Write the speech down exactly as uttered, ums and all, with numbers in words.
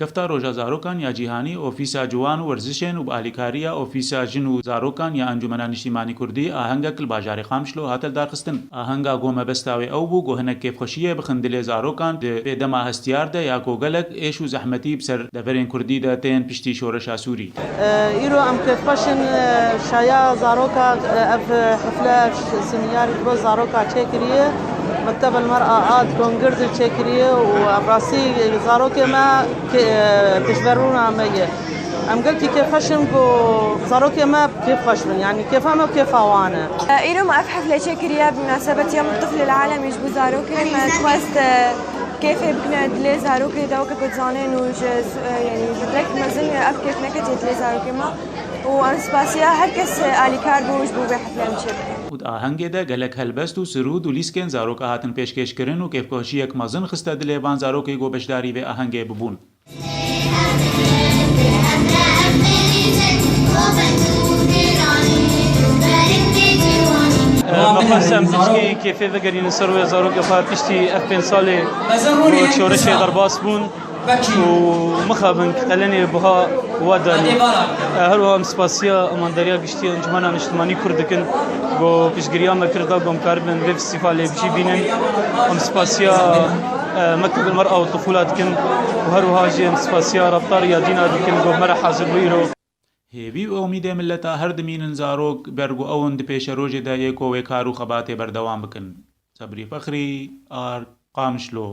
Kefta Roja Zarokan ya Cîhanî, Ofîsa Ciwan û Werzişên û bi alîkariya Ofîsa Jin û Zarokan ya Encûmena Niştîmanî Kurdî ahengek li bajarê Qamişlo hate lidarxistin. Ahenga ku mebesta wê ew bû ku hinek kêfxweşiyê bixin dilê zarokan di vê dema hestiyar de ya ku gelek êş û zehmetî bi ser deverên Kurdî de tên piştî şoreşa Sûrî. Îro em kêfxweş in, şaya zaroka, ev hifle, semînarî bo zaroka çêkiriye. Mekteb el Mer'a a Dongird çêkiriye û ev rastî zarokê me ke-, pêşverûna me ye. Em gelkî kêfxweş in ku zarokê me kêfxweş bin, yanî kêfa me û kêfa wan e. Îro me ev hifle çêkiriye bi munasebetiya Yom Tifl el Alemî ji bo zarokê me dixwest, e, kêfê bikine dilê zarokê de weke ku dizanin û ji, e, yanî gelek mezin ev kêf neketiye dilê zarokê me. û em spasiya her kes alîkar bû ji bo vê hiflê em çêbikin. Û di ahengê de gelek helbest û sirûd û lîskên zaroka hatin pêşkêşkirin û kêfxweşiyek mezin xiste dilê van zarokê ku beşdarî vê ahengê bibûn. Me xwest em piçkî kêfê vegerînin ser wê zarokê xwe piştî ev pênc salê ku şoreşê derbas bûn. û mixabin qelenê buha we danî. E, her wiha em spasiya amandariya giştî Encûmena Niştimanî Kurd dikin, ku piştgiriya me kir da ku em karibin vê festîvalê bi cî bînin. Em spasiya, e, Mekteb el Mer'a û Tifûla dikin û her wiha jî em spasiya Rabta Riyadîna dikin ku me re hazir bû îro. Hêvî û umîdê mileta her dimînin zarok ber ku ew in di pêşerojê de yê ku wê kar û xebatê berdewam bikin. Sebrî Fexrî, Ar, Qamişlo.